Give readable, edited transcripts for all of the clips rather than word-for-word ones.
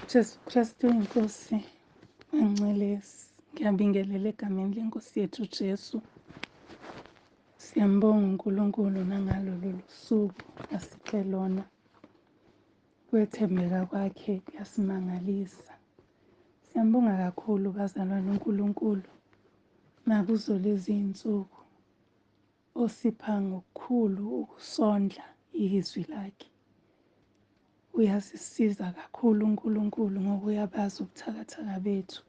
Jesu Kristu inkosi angcwele, ngiyabingelela egameni lenkosi yethu Jesu. Siyambonga uNkulunkulu nangalolu suku asiphe lona. Kwethembeka kwakhe kuyasimangalisa. Siyambonga kakhulu bazalwane uNkulunkulu nakuzo lezi insuku osipha ngokukhulu ukusondla izwi lakhe. Uyasisiza kakhulu uNkulunkulu ngoba uyabazi ubuthakathaka bethu,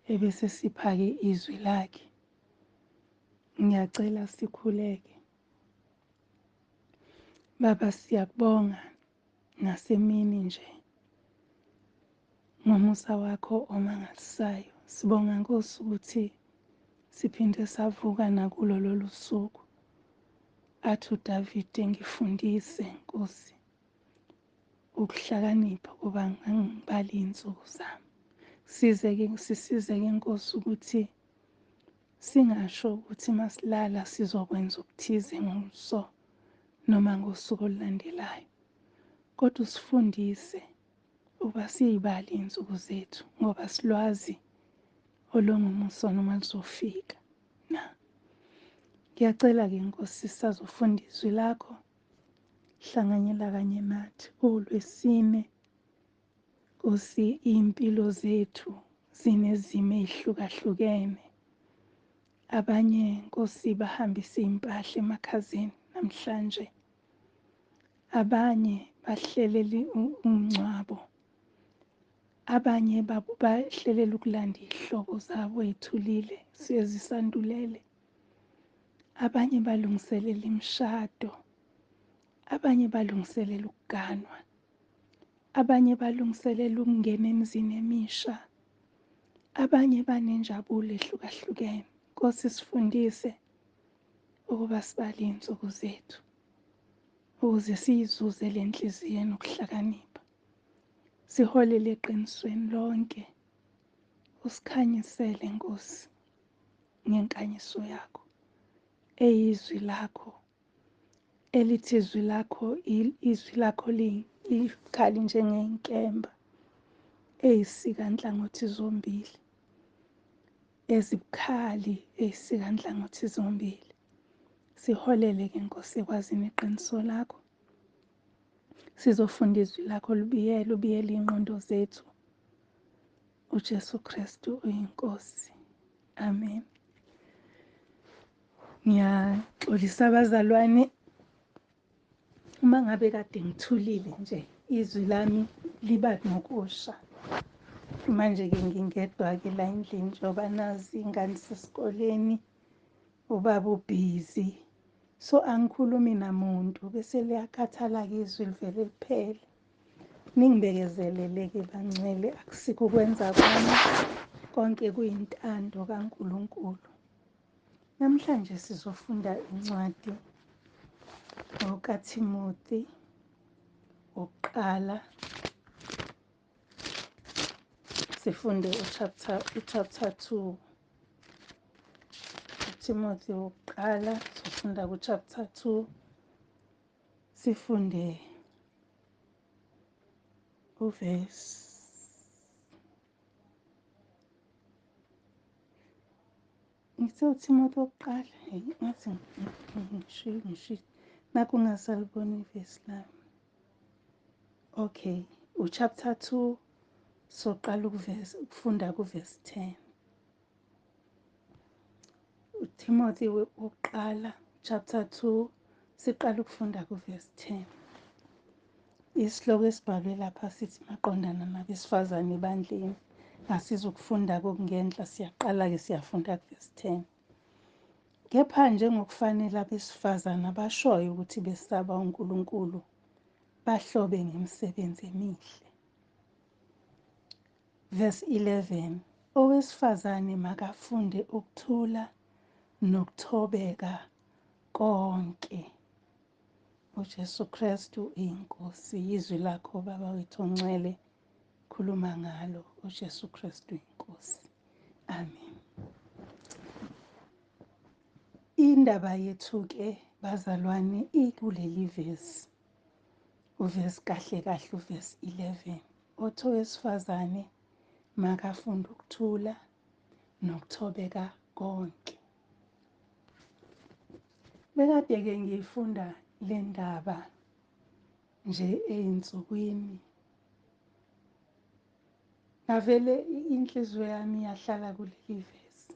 ebese sipha-ke izwi lakhe. Ngiyacela sikhuleke. Baba, siyakubonga nasemini nje ngomusa wakho omangalisayo. Sibonga Nkosi ukuthi siphinde savuka nakulo lolu suku. Athi uDavide, ngifundise Nkosi ukuhlakanipha kuba ngangibali iy'nsuku zami. Size-ke, sisize-ke Nkosi ukuthi singasho ukuthi masilala sizokwenza okuthize ngomso noma ngosuku olulandelayo, kodwa usifundise ukuba siyibale iy'nsuku zethu ngoba silwazi olongomuso noma luzofika na. Ngiyacela-ke Nkosi, sisazofunda izwi lakho, hlanganyela kanye nathi kuLwesine. Nkosi, iy'mpilo zethu zinezimo ey'hlukahlukene. Abanye Nkosi bahambisa iy'mpahla emakhazeni namhlanje, abanye bahlelele umngcwabo, abanye bahlelela ukulanda iy'hlobo zabo ey'thulile sezisandulele, abanye balungiselela imishado, abanye balungiselela ukuganwa, abanye balungiselela ukungena emizini emisha, abanye banenjabulo ehlukahlukene. Nkosi, sifundise ukuba sibale iy'nsuku zethu ukuze siyizuze le nhliziyo enokuhlakanipha, siholele eqinisweni lonke. Usikhanyisele Nkosi ngenkanyiso yakho eyizwi lakho, elithi izwi lakho, izwi lakho likhali njengenkemba eyisika nhlangothi zombili, ezibukhali eyisika nhlangothi zombili. Siholele-ke Nkosi ekwazini iqiniso lakho. Sizofunda izwi lakho libiyele, ubiyele iy'ngqondo zethu. uJesu Kristu uyinkosi. Amen. Ngiyaxolisa abazalwane uma ngabe kade ngithulile nje, izwi lami liba nokusha. Manje-ke ngingedwa-ke la endlini njengoba nazi iy'ngane sesikoleni, ubaba ubhizi, so angikhulumi namuntu, bese liyakhathala-ke izwi livele liphele. Ningibekezelele-ke bangcwele, akusikho ukwenza kwami, konke kuyintando kaNkulunkulu. Namhlanje sizofunda incwadi okaThimothi wokuqala, sifunde uchapter 2. uThimothi wokuqala sifunda kuchapter 2, sifunde uverse, ngithe uThimothi wokuqala, ngathi ngisho nakho ungasalibona ivesi lami. Okay, uchapter 2 soqala ukufunda kuverse 10. uThimothi wokuqala chapter 2 siqala ukufunda kuverse 10. Isihloko esibhalwe lapha sithi maqondana nabesifazane ebandleni. Asizukufunda kokungenhla, siyaqala-ke siyafunda kuverse 10. Kepha njengokufanele abesifazane abashoyo ukuthi besaba uNkulunkulu, bahlobe ngemisebenzi emihle. Verse 11. Owesifazane makafunde ukuthula nokuthobeka konke. uJesu Kristu inkosi, izwi lakho Baba wethu ongcwele, khuluma ngalo. uJesu Kristu inkosi. Amen. Indaba yethu ke bazalwane ikuleli verse, uverse kahle kahle uverse 11. Othi owesifazane makafunde ukuthula nokuthobeka konke. Bekade-ke ngiyifunda le ndaba nje ey'nsukwini, ngavele inhliziyo yami yahlala kuleli vesi.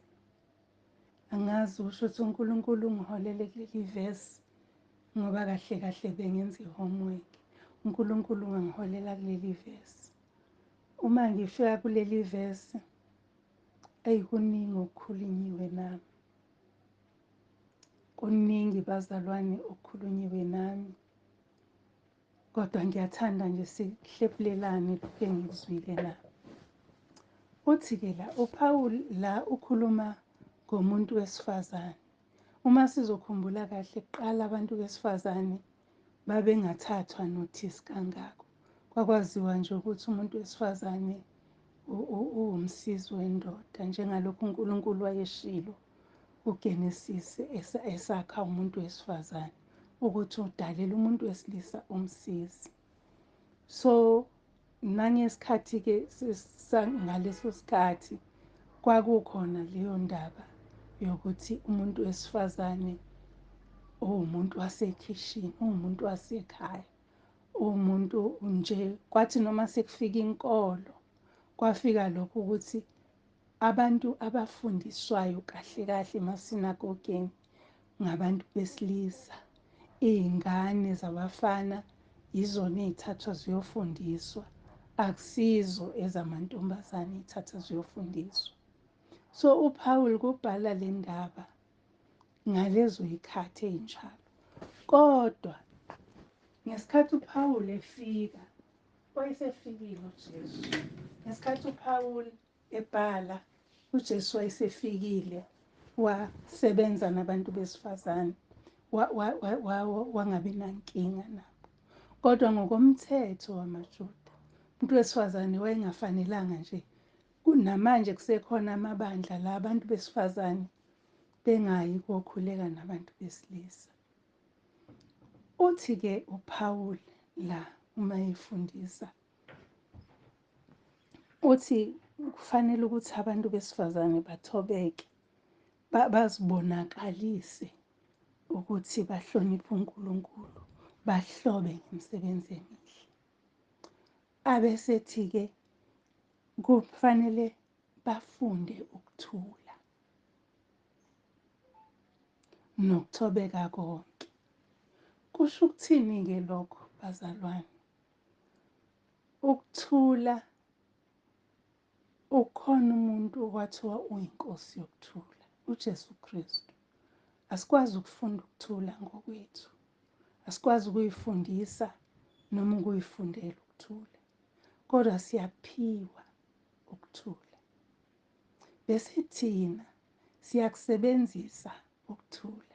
Angazi usho ukuthi uNkulunkulu ungiholele kuleli vesi ngoba kahle kahle bengenza i-homework. uNkulunkulu ungangiholela kuleli vesi. Uma ngifika kuleli vesi, eyi kuningi okukhulunyiwe nami. Kuningi bazalwane okukhulunyiwe nami. Kodwa ngiyathanda nje sihlephulelane lokhu engikuzwile la. Uthi-ke la uPaul la ukhuluma ngomuntu wesifazane. Uma sizokhumbula kahle kuqala abantu besifazane babengathathwa notice kangako. Kwakwaziwa nje ukuthi umuntu wesifazane uwumsizi wendoda njengalokhu uNkulunkulu wayeshilo kuGenesis esakha umuntu wesifazane ukuthi udalela umuntu wesilisa umsizi. So nangesikhathi-ke ngaleso sikhathi kwakukhona leyo ndaba yokuthi umuntu wesifazane uwumuntu wasekhishini, uwumuntu wasekhaya, uwumuntu nje. Kwathi noma sekufika inkolo, kwafika lokhu ukuthi abantu abafundiswayo kahle kahle emasinagogeni ngabantu besilisa. Iy'ngane zabafana yizona ey'thathwa ziyofundiswa, akusizo ezamantombazane ey'thathwa ziyofundiswa. So uPaul kubhala le ndaba ngalezo yikhathi ey'njalo. Kodwa ngesikhathi uPaul efika, wayesefikile uJesu. Ngesikhathi uPaul ebhala, uJesu wayesefikile, wasebenza nabantu besifazane, wangabi nankinga nabo. Kodwa ngokomthetho wamaJuda, umuntu wesifazane wayengafanelanga nje. Kunamanje kusekhona amabandla la abantu besifazane bengayi kokhuleka nabantu besilisa. Uthi-ke uPaul la uma efundisa, uthi kufanele ukuthi abantu besifazane bathobeke, bazibonakalise ukuthi bahloniphe uNkulunkulu, bahlobe ngemisebenzi emihle. Abesethi-ke kufanele bafunde ukuthula nokuthobeka konke. Kusho ukuthini-ke lokho bazalwane? Ukuthula, ukhona umuntu okwathiwa uyinkosi yokuthula, uJesu Kristu. Asikwazi ukufunda ukuthula ngokwethu. Asikwazi ukuyifundisa noma ukuyifundela ukuthula. Kodwa siyaphiwa ukuthula. Bese thina siyakusebenzisa ukuthula.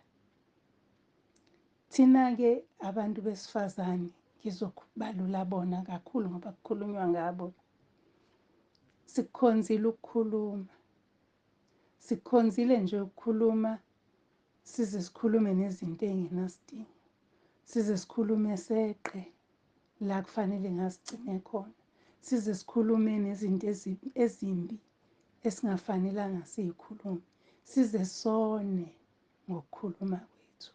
Thina-ke abantu besifazane ngizokubalula bona kakhulu ngoba kukhulunywa ngabo. Sikukhonzile ukukhuluma. Sikukhonzile nje ukukhuluma size sikhulume nezinto ey'ngenasidingo. Size sikhulume seqe la kufanele ngasigcine khona. Size sikhulume nezinto ezimbi esingafanelanga siyikhulume. Size sone ngokukhuluma kwethu.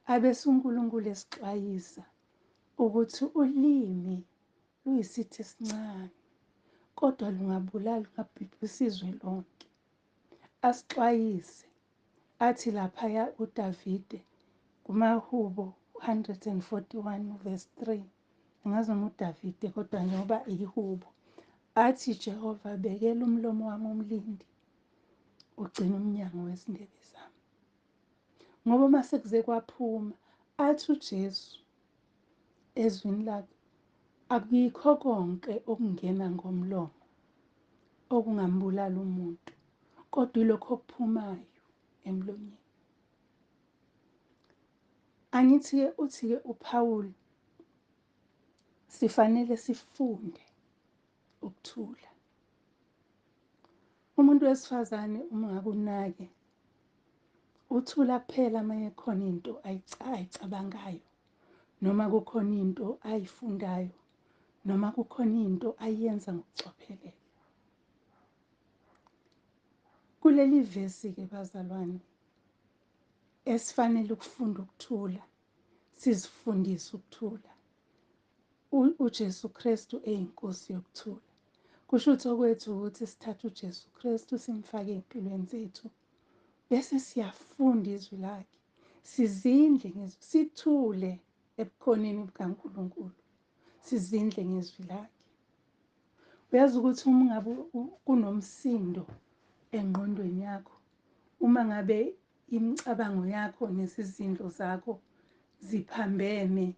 Abese uNkulunkulu esixwayisa ukuthi ulimi luyisithi esincane kodwa lungabulala, lungabhubhisa izwe lonke. Asixwayise athi laphaya uDavide kumaHubo 141 verse 3, angazi noma uDavide kodwa njengoba ihubo, athi Jehova bekela umlomo wami umlindi, ugcine umnyango wezindebe zami. Ngoba uma sekuze kwaphuma, athi uJesu ezwini lakhe, akuyikho konke okungena ngomlomo okungambulala umuntu, kodwa ilokho okuphumayo emlonyeni. Angithi-ke uthi-ke uPaul sifanele sifunde ukuthula. Umuntu wesifazane uma ngabe unake uthula kuphela uma ekhona into ayicabangayo noma kukhona into ayifundayo noma kukhona into ayenza ngokucophelela. Kuleli vesi-ke bazalwane, esifanele ukufunda ukuthula, sizifundise ukuthula. UJesu Kristu eyinkosi yokuthula. Kusho ukuthi okwethu ukuthi sithathe uJesu Kristu simfake ey'mpilweni zethu, bese siyafunda izwi lakhe, sizindle ngezwi, sithule ebukhoneni bukaNkulunkulu, sizindle ngezwi lakhe. Uyazi ukuthi uma ngabe kunomsindo engqondweni yakho, uma ngabe imicabango yakho nezizindlo zakho ziphambene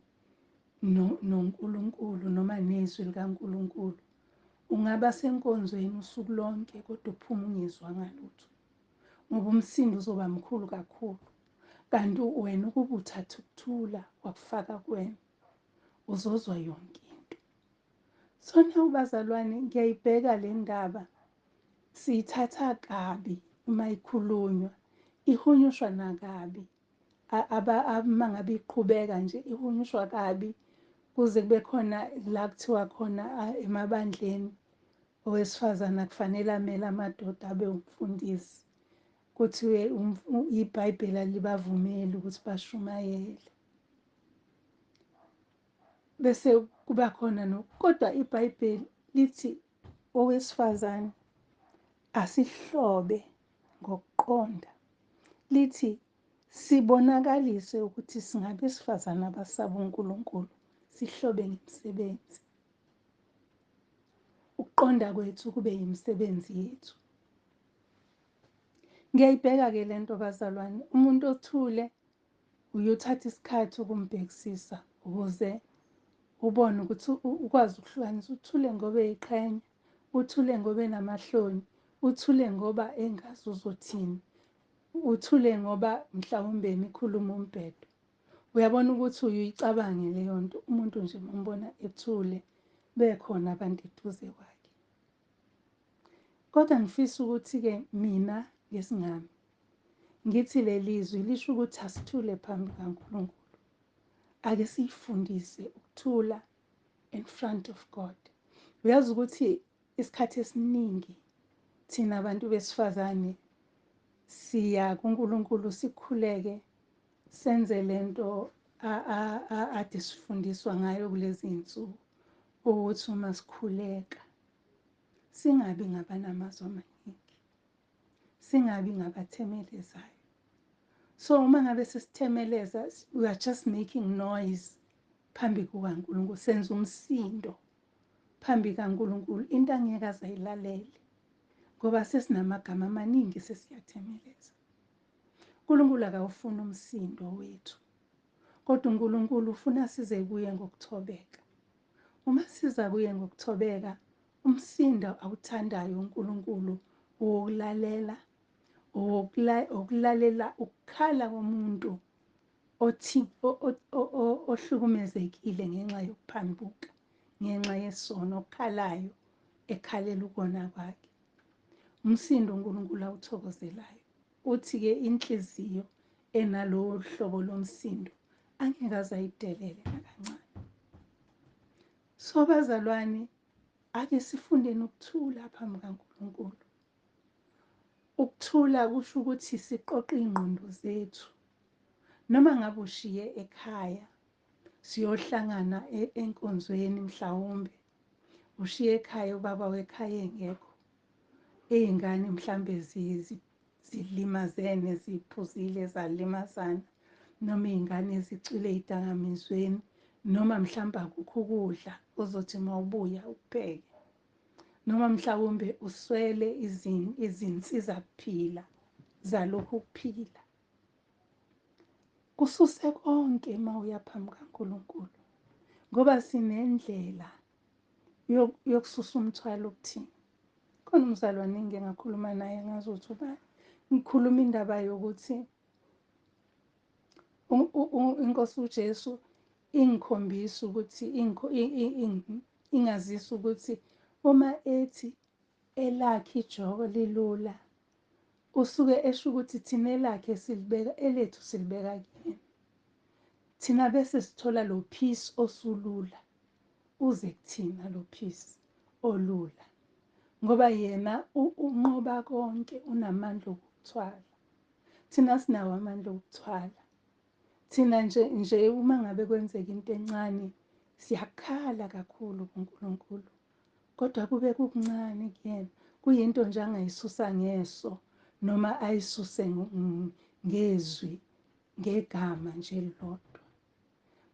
noNkulunkulu noma nezwi likaNkulunkulu, ungaba senkonzweni usuku lonke kodwa uphume ungezwanga lutho, ngoba umsindo uzoba mkhulu kakhulu. Kanti wena ukuba uthatha ukuthula wakufaka kuwena, uzozwa yonke into. So now bazalwane, ngiyayibheka le ndaba, siyithatha kabi uma ikhulunywa, ihunyushwa nakabi. Uma ngabe iqhubeka nje ihunyushwa kabi, kuze kube khona la kuthiwa khona emabandleni owesifazane kufanele amele amadoda abe umfundisi, kuthiwe iBhayibheli alibavumeli ukuthi bashumayele. Bese kuba khona kodwa iBhayibheli lithi owesifazane asihlobe ngokuqonda, lithi sibonakalise ukuthi singabesifazane abasaba uNkulunkulu, sihlobe ngemisebenzi. Ukuqonda kwethu kube yimisebenzi yethu. Ngiyayibheka-ke le nto bazalwane, umuntu othule uyothatha isikhathi ukumbhekisisa ukuze ubone ukuthi ukwazi ukuhlukanisa. Uthule ngoba eyiqhenya, uthule ngoba enamahloni, uthule ngoba engazi uzothini, uthule ngoba mhlawumbe emikhuluma umbhedo. Uyabona ukuthi uyicabange leyo nto, umuntu nje umbona ethule bekhona abantu eduze kwakhe. Kodwa ngifisa ukuthi-ke mina ngesingami ngithi leli zwi lisho ukuthi asithule phambi kaNkulunkulu. Ake siyifundise ukuthula in front of God. Uyazi ukuthi isikhathi esiningi thina abantu besifazane siya kuNkulunkulu sikhuleke senze lento ade sifundiswa ngayo kulezi insuku, ukuthi uma sikhuleka singabi ngabanamazwi amaningi, singabi ngabathemelezayo. So uma ngabe sisithemeleza, we are just making noise phambi kukaNkulunkulu, senza umsindo phambi kaNkulunkulu, into angeke aze ayilalele ngoba sesinamagama amaningi sesiyathemeleza. uNkulunkulu akawufuni umsindo wethu, kodwa uNkulunkulu ufuna size kuye ngokuthobeka. Uma siza kuye ngokuthobeka, umsindo awuthandayo uNkulunkulu owokulalela, owokulalela ukukhala komuntu othi ohlukumezekile ngenxa yokuphambuka, ngenxa yesono, okhalayo ekhalela ukona kwakhe. Umsindo uNkulunkulu awuthokozelayo. Uthi-ke inhliziyo enalowo hlobo lomsindo angeke aze ayidelele nakancane. So bazalwane, ake sifundeni ukuthula phambi kaNkulunkulu. Ukuthula kusho ukuthi siqoqe ingqondo zethu. Noma ngabe ushiye ekhaya, siyohlangana enkonzweni mhlawumbe, ushiye ekhaya ubaba wekhaya engekho, iy'ngane mhlambe zilimazene, ziphuzile zalimazana, noma iy'ngane zicwile ey'dakamizweni, noma mhlawumbe akukho ukudla ozothi mawubuya ukupheke, noma mhlawumbe uswele izinsiza kuphila zalokhu kuphila. Kususe konke mawuya phambi kaNkulunkulu, ngoba sinendlela yokususa umthwalo okuthini. Khona umzalwane engike ngakhuluma naye, ngazi ukuthi ubani, ngikhuluma indaba yokuthi iNkosi uJesu ingikhombisa ukuthi ingazisa ukuthi uma ethi elakhe ijoko lilula, usuke esho ukuthi thina elakhe silibeka, elethu silibeka kuyena. Thina bese sithola lo peace osulula. uze kuthina lo peace olula, ngoba yena unqoba konke, unamandla okuthwala. Thina sinawo amandla okuthwala. Thina nje uma ngabe kwenzeka into encane siyakhala kakhulu kuNkulunkulu, kodwa kube kukuncane kuyena, kuyinto nje angayisusa ngeso noma ayisuse ngezwi, ngegama nje elilodwa.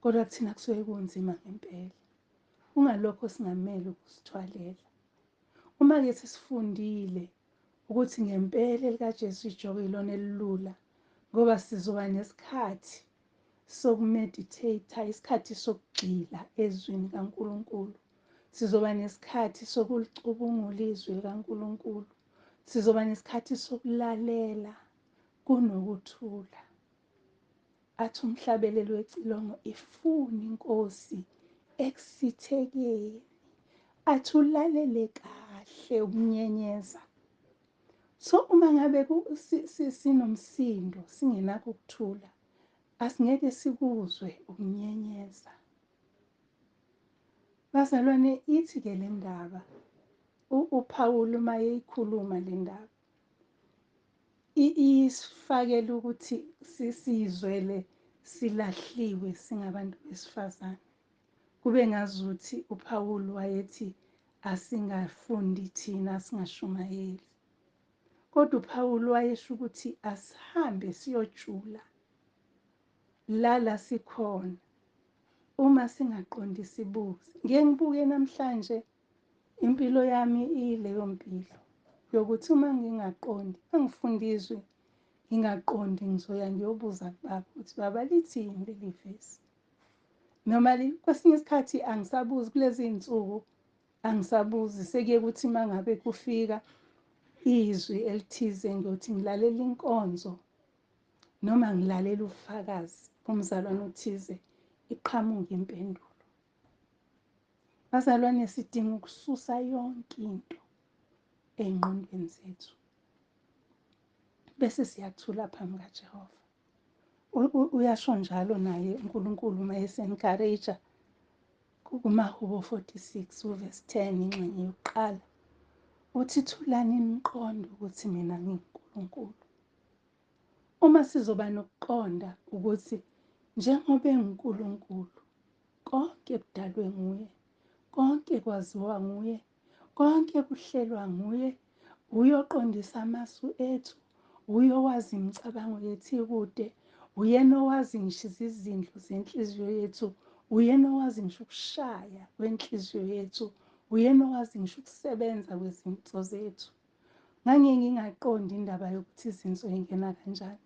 Kodwa kuthina kusuke kunzima ngempela. Kungalokho singamele ukusithwalela. Uma-ke sesifundile ukuthi ngempela elikaJesu ijoko ilona elilula, ngoba sizoba nesikhathi sokumeditate, isikhathi sokugxila ezwini kaNkulunkulu. Sizoba nesikhathi sokulicubungula izwi likaNkulunkulu. Sizoba nesikhathi sokulalela kunokuthula. Athi umhlabeleli wecilongo, ifune inkosi ekusithekeni. Athi ulalele kahle ukunyenyeza. So uma ngabe sinomsindo, singenakho ukuthula, asingeke sikuzwe ukunyenyeza. Bazalwane, ithi-ke le ndaba, uPawulu uma eyikhuluma le ndaba, isifakele ukuthi siyizwele silahliwe singabantu besifazane. Kube ngazuthi uPawulu wayethi asingafundi thina, singashumayeli. Kodwa uPawulu wayesho ukuthi asihambe siyojula la sikhona. Uma singaqondi sibuze. Ngeke ngibuke namhlanje impilo yami iyileyo mpilo yokuthi uma ngingaqondi, angifunda izwi ngingaqondi, ngizoya ngiyobuza kubaba ukuthi baba lithini leli vesi. Noma kwesinye isikhathi angisabuzi, kulezi iy'nsuku angisabuzi, sekuye ukuthi uma ngabe kufika izwi elithize ngiyothi ngilalela inkonzo noma ngilalela ubufakazi bomzalwane othize, iqhamuke impendulo. Bazalwane, sidinga ukususa yonke into ey'ngqondweni zethu bese siyathula phambi kaJehova. Uyasho njalo naye uNkulunkulu uma ese-encourage kumaHubo 46 uverse 10 ingxenye yokuqala, uthi thulani niqonde ukuthi mina nginguNkulunkulu. Uma sizoba nokuqonda ukuthi njengoba enguNkulunkulu, konke kudalwe nguye, konke kwaziwa nguye, konke kuhlelwa nguye, uyoqondisa amasu ethu, uyowazi imicabango yethu ikude, uyena owazi ngisho izizindlo zenhliziyo yethu, uyena owazi ngisho ukushaya kwenhliziyo yethu, uyena owazi ngisho ukusebenza kwezinso zethu. Ngangiye ngingaqondi indaba yokuthi izinso ingena kanjani,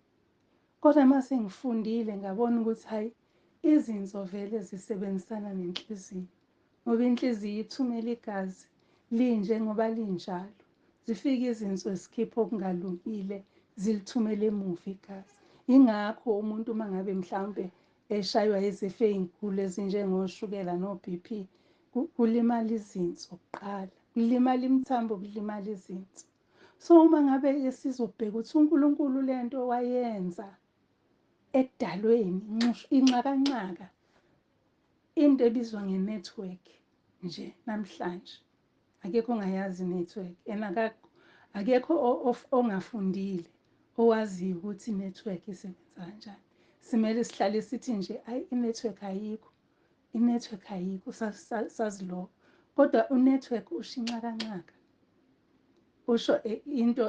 kodwa uma sengifundile ngabona ukuthi hayi, izinso vele zisebenzisana nenhliziyo, ngoba inhliziyo ithumela igazi linjengoba linjalo. Zifike izinso zikhiphe okungalungile, zilithumele emuva igazi. Ingakho umuntu uma ngabe mhlawumbe eshaywa izifo ey'nkulu ezinjengoshukela no-BP, kulimala izinso kuqala, kulimala imithambo, kulimala izinso. So uma ngabe sizobheka ukuthi uNkulunkulu lento wayenza ekudalweni, inxakanxaka, into ebizwa nge-network nje namhlanje, akekho ongayazi i-network, and akekho ongafundile owaziyo ukuthi i-network isebenza kanjani. Simele sihlale sithi nje ayi, i-network ayikho, i-network ayikho, sazi lokho. Kodwa u-network usho inxakanxaka, usho into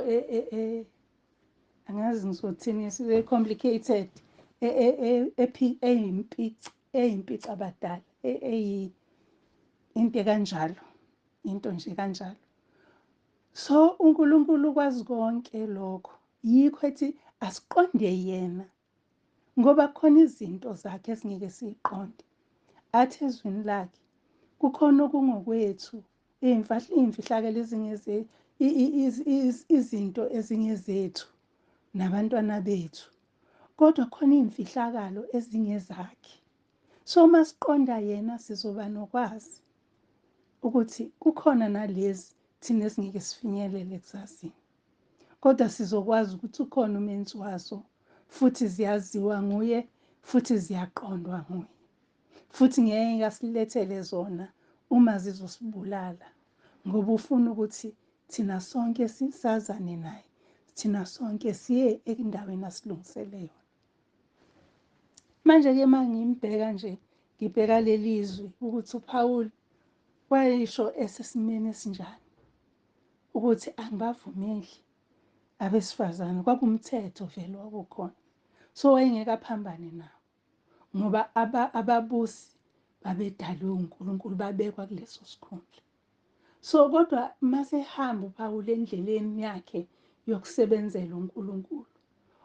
angazi ngizothini, complicated, eyimpicabadala, into kanjalo, into nje kanjalo. So uNkulunkulu ukwazi konke lokho, yikho ethi asiqonde yena, ngoba kukhona izinto zakhe esingeke siyiqonde. Athi ezwini lakhe kukhona okungokwethu, iy'mfihlakelo izinto ezingezethu nabantwana bethu, kodwa khona iy'mfihlakalo ezingezakhe. So uma siqonda yena sizoba nokwazi ukuthi kukhona nalezi thina esingeke sifinyelele ekuzazini, kodwa sizokwazi ukuthi ukhona umenzi wazo, futhi ziyaziwa nguye, futhi ziyaqondwa nguye, futhi ngeke asilethele zona uma zizosibulala, ngoba ufuna ukuthi thina sonke sazane naye, thina sonke siye endaweni asilungisele yona. Manje-ke uma ngimbheka nje, ngibheka leli zwi ukuthi uPaul wayesho esesimeni esinjani ukuthi angibavumeli abesifazane, kwakumthetho vele wakukhona, so wayengeke aphambane nawo ngoba ababusi babedalwe uNkulunkulu, babekwa kuleso sikhundla. So kodwa masehamba uPaul endleleni yakhe yokusebenzela uNkulunkulu,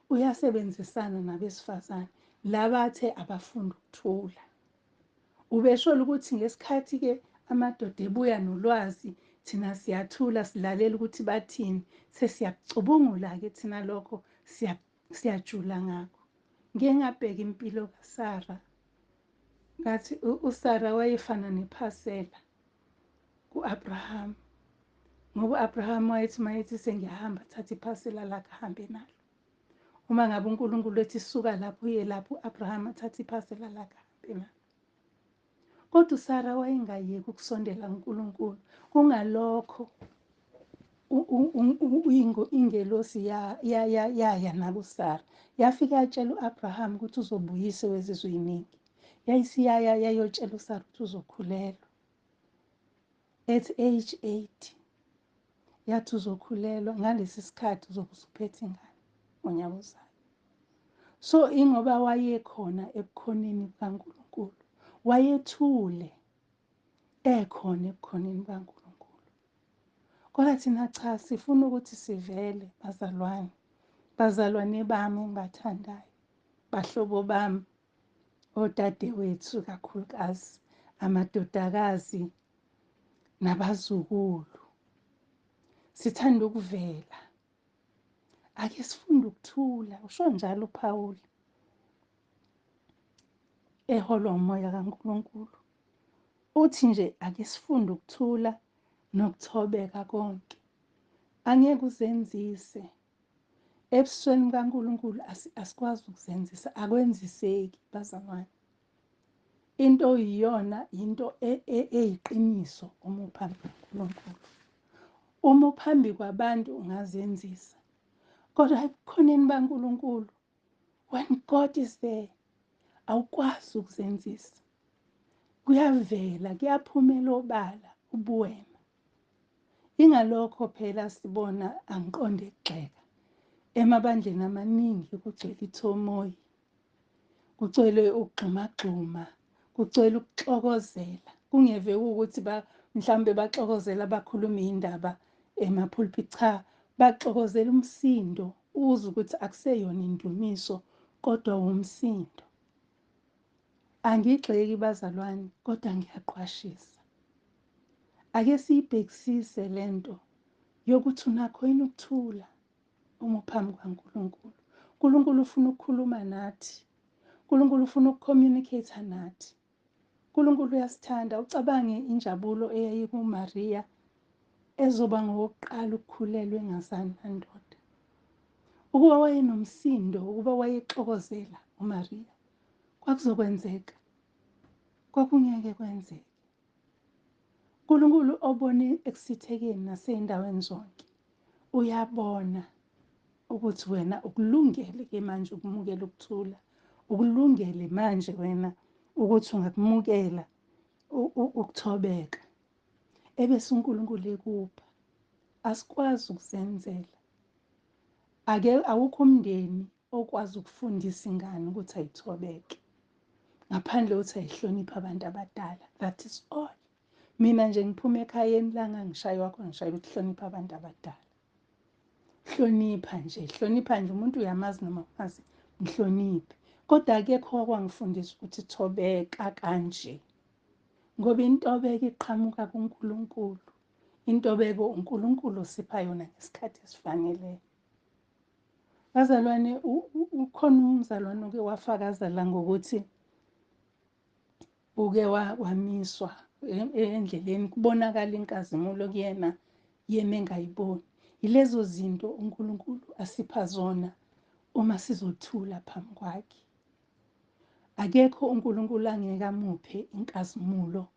uyasebenzisana nabesifazane laba athe abafunda ukuthula. Ubesho ukuthi ngesikhathi-ke amadoda ebuya nolwazi, thina siyathula silalela ukuthi bathini, sesiyakucubungula-ke thina lokho, siyajula ngakho. Ngike ngabheka impilo kaSara, ngathi uSara wayefana nephasela ku-Abraham, ngoba u-Abraham wayethi mayethi sengiyahamba, thatha iphasela lakhe ahambe nalo. Uma ngabe uNkulunkulu ethi suka lapho uye lapho, u-Abraham athathe iphasela lakhe ahambe nalo. Kodwa uSara wayengayeki ukusondela kuNkulunkulu, kungalokho ingelosi yaya nakuSara, yafika yatshela u-Abraham ukuthi uzobuyise wezizwe eziningi. Yayisiyaya yayotshela uSara ukuthi uzokhulelwa at age 80, yathi uzokhulelwa ngalesi sikhathi uzobe usuphethe ingane ngonyaka ozayo. So ingoba wayekhona ebukhoneni bukaNkulunkulu, wayethule ekhona ebukhoneni bukaNkulunkulu. Kodwa thina cha, sifuna ukuthi sivele bazalwane, bazalwane bami engibathandayo, bahlobo bami, odadewethu kakhulukazi, amadodakazi nabazukulu. Sithanda ukuvela. Ake sifunde ukuthula, usho njalo uPaul eholwa umoya kaNkulunkulu. Uthi nje ake sifunde ukuthula nokuthobeka konke. Angeke uzenzise. Ebusweni bukaNkulunkulu asikwazi ukuzenzisa, akwenziseki bazalwane. Into oyiyona into eyiqiniso uma uphambi kukaNkulunkulu. Uma uphambi kwabantu ungazenzisa, kodwa ebukhoneni baNkulunkulu, when God is there, awukwazi ukuzenzisa. Kuyavela, kuyaphumela obala ubuwena. Ingalokho phela sibona, angiqonde ukugxeka, emabandleni amaningi kugcwele ithomoyi, kugcwele ukugxumagxuma, kugcwele ukuxokozela. Kungeve ukuthi mhlawumbe baxokozela bakhuluma indaba emapulpit, cha, baxokozela umsindo, uzwe ukuthi akuseyona indumiso kodwa umsindo. Angigxeki bazalwane, kodwa ngiyaqwashisa. Ake siyibhekisise lento yokuthi unakho yini ukuthula uma uphambi kukaNkulunkulu. uNkulunkulu ufuna ukukhuluma nathi. uNkulunkulu ufuna ukucommunicate nathi. uNkulunkulu uyasithanda. Ucabange injabulo eyayikuMaria ezoba ngowokuqala ukukhulelwa engazani nandoda. Ukuba wayenomsindo, ukuba wayexokozela uMaria, kwakuzokwenzeka? Kwakungeke kwenzeke. uNkulunkulu obone ekusithekeni nasey'ndaweni zonke uyabona ukuthi wena ukulungele ke manje ukumukela ukuthula, ukulungele manje wena ukuthi ungakumukela ukuthobeka, ebese uNkulunkulu ekupha. Asikwazi ukuzenzela. Ake awukho umndeni okwazi ukufundisa ingane ukuthi ayithobeke ngaphandle kokuthi ayihloniphe abantu abadala. That is all. Mina nje ngiphuma ekhayeni la ngangishaywa khona, ngishayela ukuhlonipha abantu abadala. Hlonipha nje, hlonipha nje, umuntu uyamazi noma ungazi, mhloniphe. Kodwa akekho owakwangifundisa ukuthi thobeka kanje, ngoba intobeko iqhamuka kuNkulunkulu. Intobeko uNkulunkulu osipha yona ngesikhathi esifaneleyo. Bazalwane, ukhona umzalwane oke wafakaza la ngokuthi uke wamiswa endleleni, kubonakala inkazimulo kuyena, yena engayiboni. Yilezo zinto uNkulunkulu asipha zona uma sizothula phambi kwakhe. Akekho uNkulunkulu angeke amuphe inkazimulo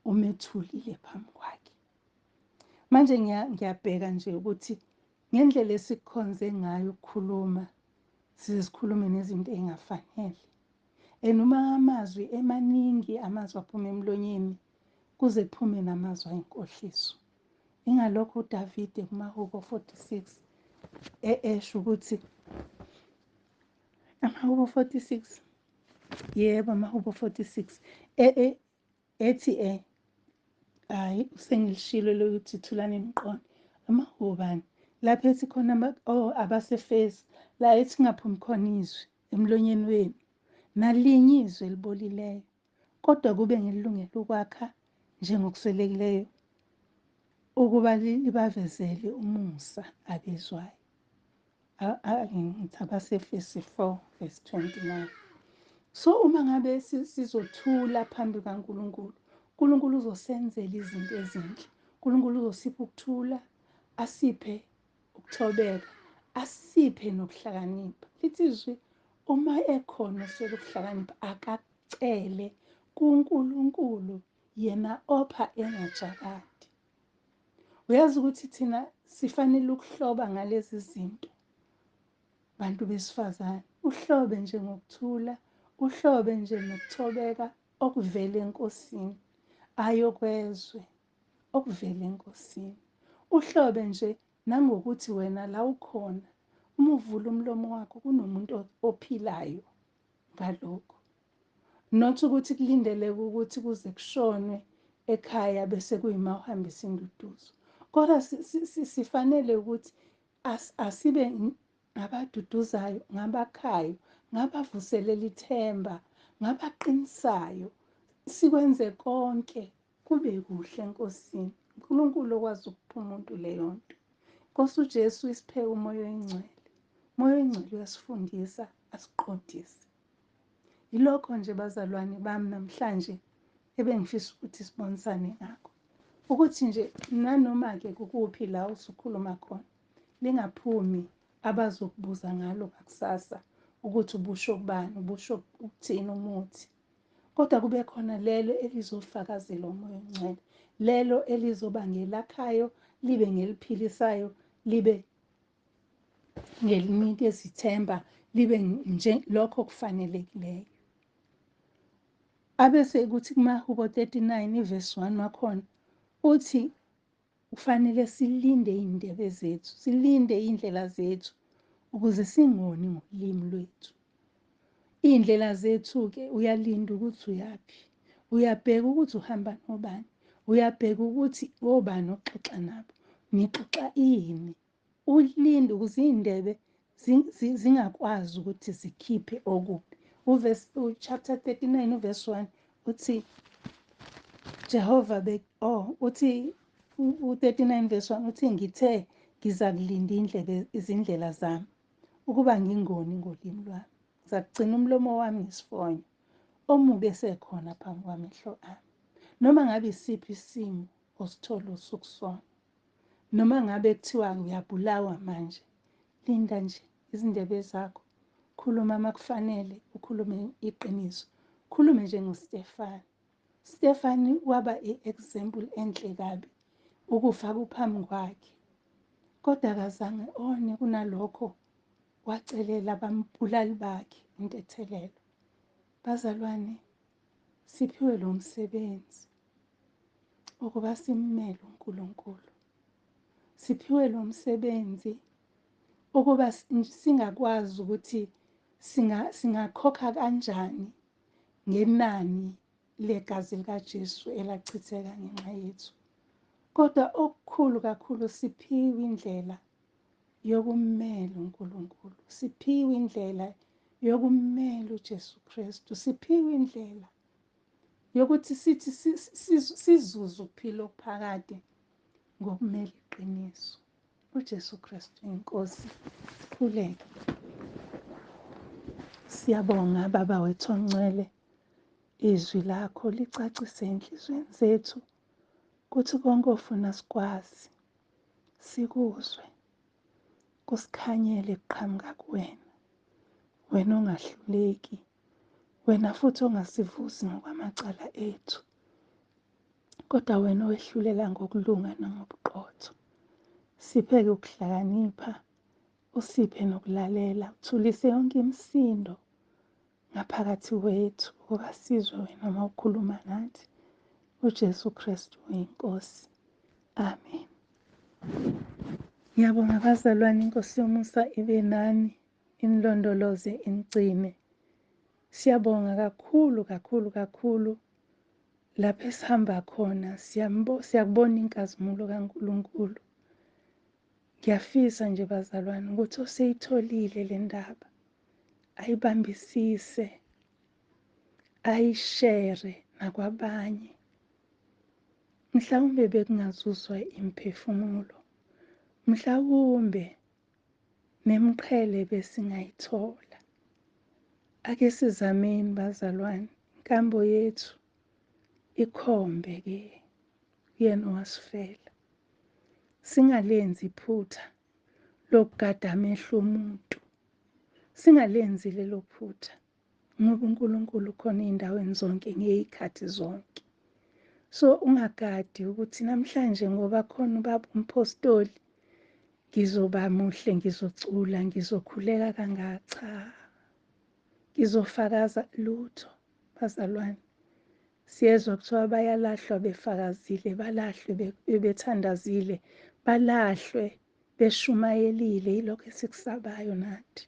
umethulile phambi kwakhe. Manje ngiyabheka nje ukuthi ngendlela esikukhonze ngayo ukukhuluma, size sikhulume nezinto ey'ngafanele. And uma amazwi emaningi, amazwi aphuma emlonyeni, kuze kuphume namazwi ayinkohliso. Ingalokho uDavide kumaHubo 46 esho ukuthi amaHubo 46, yebo, amaHubo 46 ethi hayi sengilishilo lokuthi thulani niqonde. Amahubo bani? Lapho ethi khona abaseFesi, la ethi kungaphumi khona izwi emlonyeni wenu, nalinye izwi elibolileyo, kodwa kube ngelilungele ukwakha njengokuswelekileyo, ukuba libavezele umusa abezwayo. Ngithi abaseFesi 4 verse 29. So uma ngabe sizothula phambi kukaNkulunkulu, uNkulunkulu uzosenzela izinto ezinhle. uNkulunkulu uzosipha ukuthula, asiphe ukuthobeka, asiphe nokuhlakanipha. Lithi izwi, uma ekhona oswele ukuhlakanipha, akakucele kuNkulunkulu, yena opha engajakadi. Uyazi ukuthi thina sifanele ukuhloba ngalezi zinto, bantu besifazane. Uhlobe nje ngokuthula, uhlobe nje nokuthobeka okuvela eNkosini, ayokwezwe okuvela eNkosini. Uhlobe nje nangokuthi wena la ukhona, uma uvula umlomo wakho kunomuntu ophilayo ngalokho. Not ukuthi kulindeleke ukuthi kuze kushonwe ekhaya bese kuyima uhambisa induduzo. Kodwa sifanele ukuthi asibe ngabaduduzayo, ngabakhayo, ngabavuselela ithemba, ngabaqinisayo. Sikwenze konke kube kuhle eNkosini. uNkulunkulu okwazi ukupha umuntu leyo nto. Nkosi uJesu isiphe uMoya oyiNgcwele. Umoya oyiNgcwele uyasifundisa, asiqondise. Yilokho nje bazalwane bami namhlanje ebengifisa ukuthi sibonisane ngakho. Ukuthi nje nanoma-ke kukuphi la usukhuluma khona, lingaphumi abazokubuza ngalo ngakusasa ukuthi ubusho kubani, ubusho ukuthini umuthi. Kodwa kube khona lelo elizofakazela uMoya oNgcwele, lelo elizoba ngelakhayo, libe ngeliphilisayo, libe ngelinikeza ithemba, libe nje lokho okufanelekileyo. Abese kuthi kumaHubo 39 ivesi 1 wakhona uthi kufanele silinde iy'ndebe zethu, silinde iy'ndlela zethu ukuze singoni ngolimi lwethu. Iy'ndlela zethu-ke uyalinda ukuthi uyaphi, uyabheka ukuthi uhamba nobani, uyabheka ukuthi obani oxoxa nabo, nixoxa ini. Ulinde ukuze iy'ndebe zingakwazi ukuthi zikhiphe okubi. Uverse, chapter 39 uverse 1 uthi Jehova uthi u-39 verse 1 uthi ngithe ngizakulinda indlebe izindlela zami ukuba ngingoni ngolimi lwami. Ngizakugcina umlomo wami ngesifonyo, omubi esekhona phambi kwamehlo ami. Noma ngabe isiphi isimo osithola usukusona, noma ngabe kuthiwa uyabulawa manje, linda nje izindebe zakho, khuluma makufanele, ukhulume iqiniso, khulume njengoStefani. Stefani waba i-example enhle kabi, ukufa kuphambi kwakhe, kodwa akazange one. Kunalokho wacelela abambulali bakhe intethelelo. Bazalwane, siphiwe lo msebenzi ukuba simmele uNkulunkulu. Siphiwe lo msebenzi ukuba singakwazi ukuthi singakhokha kanjani ngenani legazi likaJesu elachitheka ngenxa yethu. Kodwa okukhulu kakhulu, siphiwe indlela yokummela uNkulunkulu, siphiwe indlela yokummela uJesu Kristu, siphiwe indlela yokuthi sithi sizuze ukuphila okuphakade ngokumela iqiniso. uJesu Kristu inkosi. Sikhuleke. Siyabonga Baba wethu ongcwele, izwi lakho licacise enhliziyweni zethu kuthi konke ofuna sikwazi sikuzwe, kusikhanyele kuqhamuka kuwena, wena ongahluleki, wena futhi ongasivuzi ngokwamacala ethu. Kodwa wena owehlulela ngokulunga nangobuqotho. Siphe-ke ukuhlakanipha, usiphe nokulalela, uthulise yonke imisindo ngaphakathi kwethu ukuba sizwe wena uma ukhuluma nathi. UJesu Kristu uyiNkosi. Amen. Ngiyabonga bazalwane, iNkosi yomusa ibe nani, inilondoloze, inigcine. Siyabonga kakhulu kakhulu kakhulu lapho esihamba khona siyakubona inkazimulo kaNkulunkulu. Ngiyafisa nje bazalwane ukuthi oseyitholile le ndaba ayibambisise, ayishere nakwabanye. Mhlawumbe bekungazuzwa imiphefumulo, mhlawumbe nemiqhele besingayithola. Ake sizameni bazalwane, inkambo yethu ikhombe ke kuyena owasifela. Singalenzi iphutha lokugada amehlo omuntu, singalenzi lelo phutha, ngoba uNkulunkulu ukhona ey'ndaweni zonke ngey'khathi zonke. So ungagadi ukuthi namhlanje ngoba khona ubaba umpostoli ngizoba muhle, ngizocula, ngizokhuleka kangaka. Cha, ngizofakaza lutho bazalwane. Siyezwa kuthiwa bayalahlwa befakazile, balahlwe bethandazile, balahlwe beshumayelile. Yilokho esikusabayo nathi.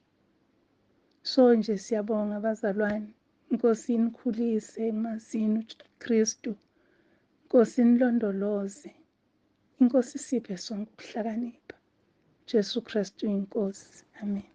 So nje siyabonga bazalwane, iNkosi inikhulise ekumazini uKristu, iNkosi inilondoloze, iNkosi isiphe sonke ukuhlakanipha. Jesu Kristu iNkosi. Amen.